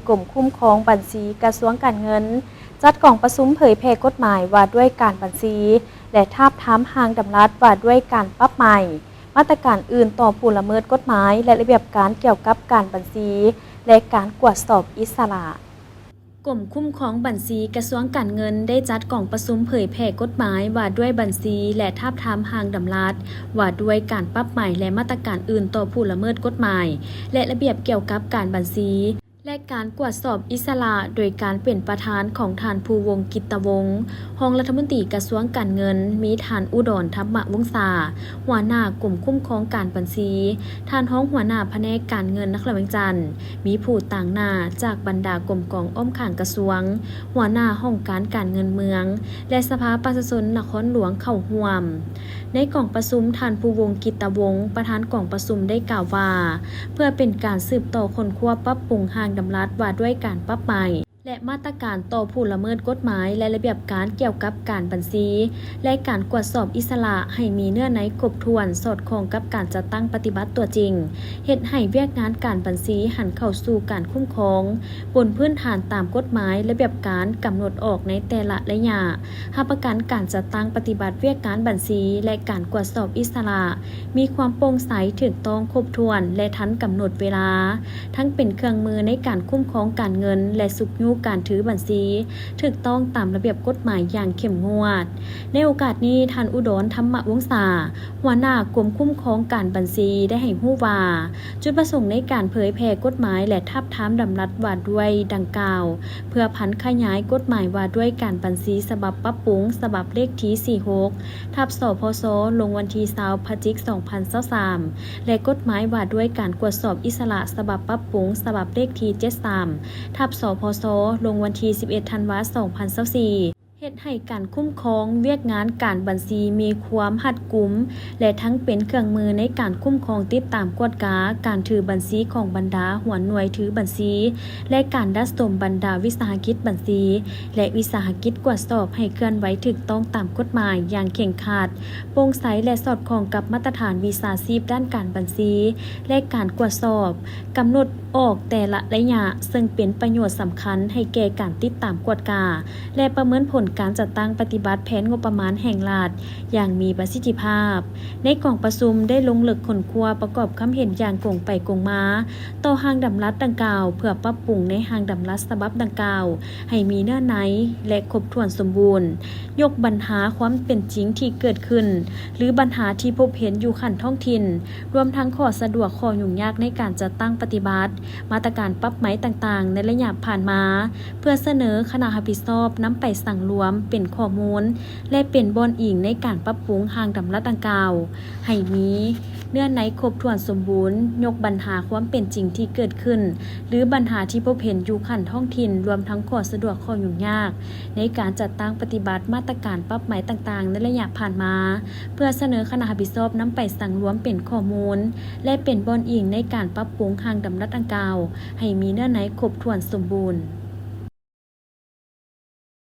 ກົມຄຸ້ມຄອງບັນຊີ ກະຊວງການເງິນ ຈັດກອງປະຊຸມເຜີຍແຜ່ກົດໝາຍວ່າດ້ວຍການບັນຊີ ແລະ ທາບທາມຮ່າງດຳລັດວ່າດ້ວຍການປັບໃໝ ມາດຕະການອື່ນຕໍ່ຜູ້ລະເມີດກົດໝາຍ ແລະ ລະບຽບການກ່ຽວກັບການບັນຊີ ແລະ ການກວດສອບອິດສະຫຼະ. ກົມຄຸ້ມຄອງບັນຊີ ກະຊວງການເງິນ ໄດ້ຈັດກອງປະຊຸມເຜີຍແຜ່ກົດໝາຍວ່າດ້ວຍບັນຊີ ແລະ ທາບທາມຮ່າງດຳລັດວ່າດ້ວຍການປັບໃໝ ແລະ ມາດຕະການອື່ນຕໍ່ຜູ້ລະເມີດກົດໝາຍ ແລະ ລະບຽບກ່ຽວກັບການບັນຊີ ແລະ ການກວດສອບອິດສະຫຼະ ໂດຍການເປັນປະທານຂອງທ່ານ ພູວົງ ກິດຕະວົງ ຮອງລັດຖະມົນຕີກະຊວງການເງິນ, ມີທ່ານ ອຸດອນ ທຳມະວົງສາ ຫົວໜ້າກົມຄຸ້ມຄອງການບັນຊີ, ທ່ານຮອງຫົວໜ້າພະແນກການເງິນນະຄອນຫຼວງວຽງຈັນ, ມີຜູ້ຕາງໜ້າຈາກບັນດາກົມກອງອ້ອມຂ້າງກະຊວງ, ຫົວໜ້າຫ້ອງການການເງິນເມືອງ ແລະ ສະພາປະຊາຊົນນະຄອນຫຼວງເຂົ້າຮ່ວມ. ໃນກອງປະຊຸມ, ທ່ານ ພູວົງ ກິດຕະວົງ ປະທານກອງປະຊຸມໄດ້ກ່າວວ່າ, ເພື່ອເປັນການສືບຕໍ່ຄົ້ນຄວ້າປັບປຸງຮ່າງດຳລັດວ່າດ້ວຍການປັບໃໝ ແລະ ມາດຕະການຕໍ່ຜູ້ລະເມີດກົດໝາຍ ແລະ ລະບຽບການກ່ຽວກັບການບັນຊີ ແລະ ການກວດສອບອິດສະຫຼະ ໃຫ້ມີເນື້ອໃນຄົບຖ້ວນ, ສອດຄ່ອງກັບການຈັດຕັ້ງປະຕິບັດຕົວຈິງ, ເຮັດໃຫ້ວຽກງານການບັນຊີຫັນເຂົ້າສູ່ການຄຸ້ມຄອງ ບົນພື້ນຖານຕາມກົດໝາຍ, ລະບຽບການກຳນົດອອກໃນແຕ່ລະໄລຍະ, ຮັບປະກັນການຈັດຕັ້ງປະຕິບັດວຽກງານບັນຊີ ແລະ ການກວດສອບອິດສະຫຼະ ມີຄວາມໂປ່ງໃສ, ຖືກຕ້ອງ, ຄົບຖ້ວນ ແລະ ທັນກຳນົດເວລາ, ທັງເປັນເຄື່ອງມືໃນການຄຸ້ມຄອງການເງິນ ແລະ ຊຸກຍູ້ການຖືບັນຊີ ຖືກຕ້ອງຕາມລະບຽບກົດໝາຍຢ່າງເຂັ້ມງວດ. ໃນໂອກາດນີ້, ທ່ານ ອຸດອນ ທຳມະວົງສາ ຫົວໜ້າກົມຄຸ້ມຄອງການບັນຊີ ໄດ້ໃຫ້ຮູ້ວ່າ, ຈຸດປະສົງໃນການເຜີຍແຜ່ກົດໝາຍ ແລະ ທາບທາມດຳລັດວ່າດ້ວຍດັ່ງກ່າວ ເພື່ອຜັນຂະຫຍາຍກົດໝາຍວ່າດ້ວຍການບັນຊີ ສະບັບປັບປຸງ ສະບັບເລກທີສີ່ຫົກ ທັບ ສພສ ລົງວັນທີຊາວ ພະຈິກ ສອງພັນຊາວສາມ ແລະ ກົດໝາຍວ່າດ້ວຍການກວດສອບອິດສະຫຼະ ສະບັບປັບປຸງ ສະບັບເລກທີເຈັດສາມ ທັບ ສພສ ລົງວັນທີສິບເອັດ ທັນວາ ສອງພັນຊາວສີ່ ເຮັດໃຫ້ການຄຸ້ມຄອງວຽກງານການບັນຊີມີຄວາມຮັດກຸມ ແລະ ທັງເປັນເຄື່ອງມືໃນການຄຸ້ມຄອງ, ຕິດຕາມ, ກວດກາການຖືບັນຊີຂອງບັນດາຫົວໜ່ວຍຖືບັນຊີ ແລະ ການດັດສົມບັນດາວິສາຫະກິດບັນຊີ ແລະ ວິສາຫະກິດກວດສອບໃຫ້ເຄື່ອນໄຫວຖືກຕ້ອງຕາມກົດໝາຍຢ່າງເຄັ່ງຄັດ, ໂປ່ງໃສ ແລະ ສອດຄ່ອງກັບມາດຕະຖານວິຊາຊີບດ້ານການບັນຊີ ແລະ ການກວດສອບ, ກຳນົດອອກແຕ່ລະໄລຍະ ເຊິ່ງເປັນປະໂຫຍດສຳຄັນໃຫ້ແກ່ການຕິດຕາມກວດກາ ແລະ ປະເມີນຜົນການຈັດຕັ້ງປະຕິບັດແຜນງົບປະມານແຫ່ງລັດຢ່າງມີປະສິດທິພາບ. ໃນກອງປະຊຸມໄດ້ລົງເລິກຄົ້ນຄວ້າປະກອບຄຳເຫັນຢ່າງກົງໄປກົງມາຕໍ່ຮ່າງດຳລັດດັ່ງກ່າວ ເພື່ອປັບປຸງໃນຮ່າງດຳລັດສະບັບດັ່ງກ່າວໃຫ້ມີເນື້ອໃນ ແລະ ຄົບຖ້ວນສົມບູນ, ຍົກບັນຫາຄວາມເປັນຈິງທີ່ເກີດຂຶ້ນ ຫຼື ບັນຫາທີ່ພົບເຫັນຢູ່ຂັ້ນທ້ອງຖິ່ນ, ລວມທັງຂໍ້ສະດວກ, ຂໍ້ຫຍຸ້ງຍາກໃນການຈັດຕັ້ງປະຕິບັດມາດຕະການປັບໃໝຕ່າງໆໃນໄລຍະຜ່ານມາ ເພື່ອສະເໜີຄະນະຮັບຜິດຊອບນຳໄປສັງລວມເປັນຂໍ້ມູນ ແລະ ເປັນບ່ອນອີງໃນການປັບປຸງຮ່າງດຳລັດດັ່ງກ່າວ ໃຫ້ມີເນື້ອໃນຄົບຖ້ວນສົມບູນ, ຍົກບັນຫາຄວາມເປັນຈິງທີ່ເກີດຂຶ້ນ ຫຼື ບັນຫາທີ່ພົບເຫັນຢູ່ຂັ້ນທ້ອງຖິ່ນ, ລວມທັງຂໍ້ສະດວກ, ຂໍ້ຫຍຸ້ງຍາກໃນການຈັດຕັ້ງປະຕິບັດມາດຕະການປັບໃໝຕ່າງໆໃນໄລຍະຜ່ານມາ ເພື່ອສະເໜີຄະນະຮັບຜິດຊອບນຳໄປສັງລວມເປັນຂໍ້ມູນ ແລະ ເປັນບ່ອນອີງໃນການປັບປຸງຮ່າງດຳລັດດັ່ງກ່າວ ໃຫ້ມີເນື້ອໃນຄົບຖ້ວນສົມບູນ.